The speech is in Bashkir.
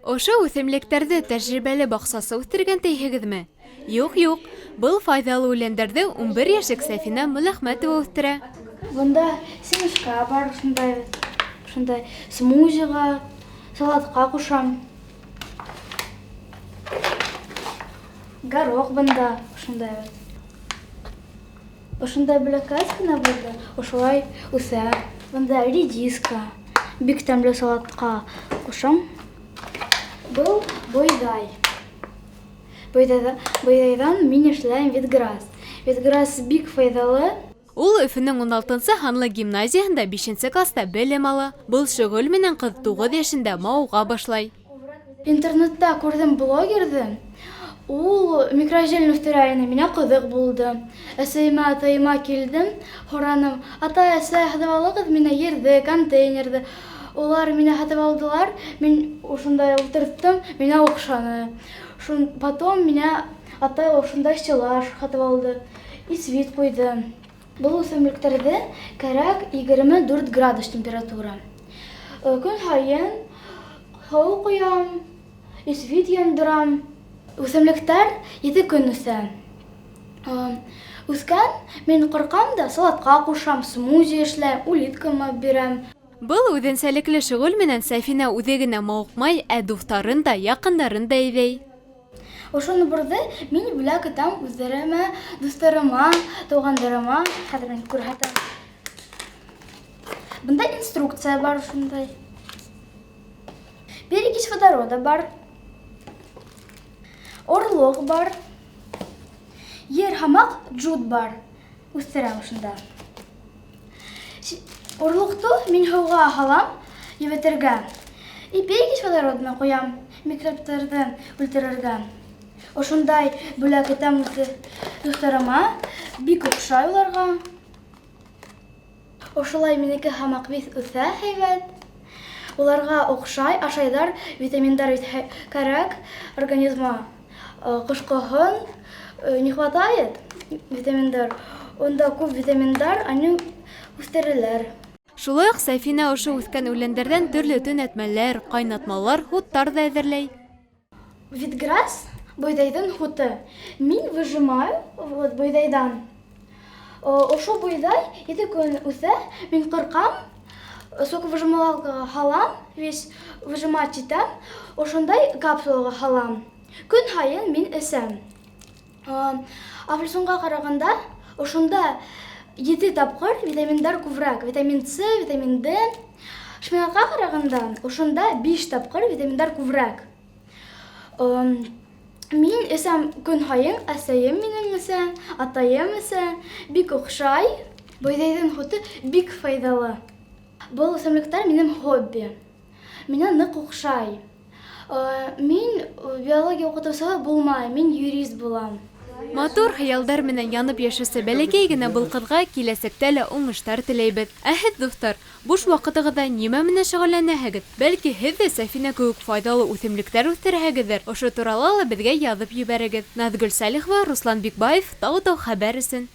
Ошо үҫемлектәрҙе тәжрибәле баҡсасы үҫтергән тейһегеҙме? Юҡ, юҡ. Был файҙалы үләндәрҙе 11 йәшлек Сәфинә Мулләхмәтова үҫтерә. Бында семечка бар, шундай, шундай смузиға, салатҡа ҡушам. Горох бында, шундай вот. Ошондай бәләкәс кенә булды, ошолай үҫә. Бында редиска, бик тәмле салатҡа ҡушам. Был бойҙай. Бойҙайҙан мин эшләйем ветграсс. Ветграсс бик файҙалы. Ул Өфөнөң 16-нсы һанлы гимназияһында 5-нсе класта белем ала. Был шөғөл менән ҡыҙ 9 йәшендә мауыға башлай. Интернетта күрҙем блогерҙы, ул микрозелень үҫтерә ине, миңә ҡыҙыҡ булды. Әсәйемә, атайыма килдем, һораным: "Атай, әсәй, һатып алығыҙ миңә ерҙе, контейнерҙы". Улар мине һатып алдылар, мин ошондай ултырттым, миңә оҡшаны. Шун потом миңә атай ошондай стеллаж һатып алды, и свит ҡуйҙы. Был үҫемлектәрҙе кәрәк 24 градус температура. Көн һайын һыу ҡоям, исвит яндырам. Үҫемлектәр 7 көн үҫә. Үҫкән, мин ҡырҡам да салатҡа ҡушам, смузи эшләйем, улиткама бирәм. Был үҙенсәлекле шөғөл менән Сәфинә үҙе генә мауыҡмай, ә дуҫтарын да, яҡындарын да әйҙәй. Ошо наборҙы мин бүләк итәм үҙҙәремә, дуҫтарыма, туғандарыма. Хәҙер мин күрһәтәм. Бында инструкция бар шундай. Перекись водорода бар. Орлоҡ бар. Ер һамаҡ джут бар. Үҫтерәм ошонда. Орлоҡто мин һыуға һалам ебетергә. И перекись водородына ҡуям микробтарҙы үлтерергә. Ошондай бүләк итәм дуҫтарыма, бик оҡшай уларға. Ошолай минеке һамаҡ бик үҫә һәйбәт. Уларға оҡшай, ашайҙар, витаминдар бит кәрәк организма. Ҡышҡыһын не хватает витаминдар. Унда күп витаминдар, они үҫтерәләр. Шулай уҡ Сәфинә ошо үҫкән үләндәрҙән төрлө төнәтмәләр, ҡайнатмалар, һуттар ҙа әҙерләй. Витграсс бойҙайҙың һуты. Мин выжимаю вот бойҙайҙан. Ошо бойҙай 7 көн үҫә, мин ҡырҡам, соковыжималкаға һалам, весь выжимать итәм, ошондай капсулаға һалам. Көн һайын мин эсәм. Апельсинға ҡарағанда ошонда 7 тапҡыр витаминдар күберәк, витамин С, витамин Д. Шпинатҡа ҡарағанда ошонда 5 тапҡыр витаминдар күберәк. Мин эсәм көн һайын, әсәйем минең эсә, атайым эсә, бик оҡшай. Бойҙайҙың һуты бик файҙалы. Был үҫемлектәр минең хобби. Миңә ныҡ оҡшай. Мин биология уҡытыусыһы булмайым, мин юрист булам. Матур хыялдар менән янып йәшәүсе бәләкәй генә был ҡыҙға киләсәктә лә уңыштар теләйбеҙ. Ә һеҙ, дуҫтар, буш ваҡытығыҙҙа нимә менән шөғөлләнәһегеҙ? Бәлки һеҙ ҙә Сәфинә кеүек файҙалы үҫемлектәр үҫтерәһегеҙҙер? Ошо турала ла беҙгә яҙып ебәрегеҙ. Наҙгөл Сәлихова, Руслан Бикбаев, Тау-Тау хәбәр өсөн.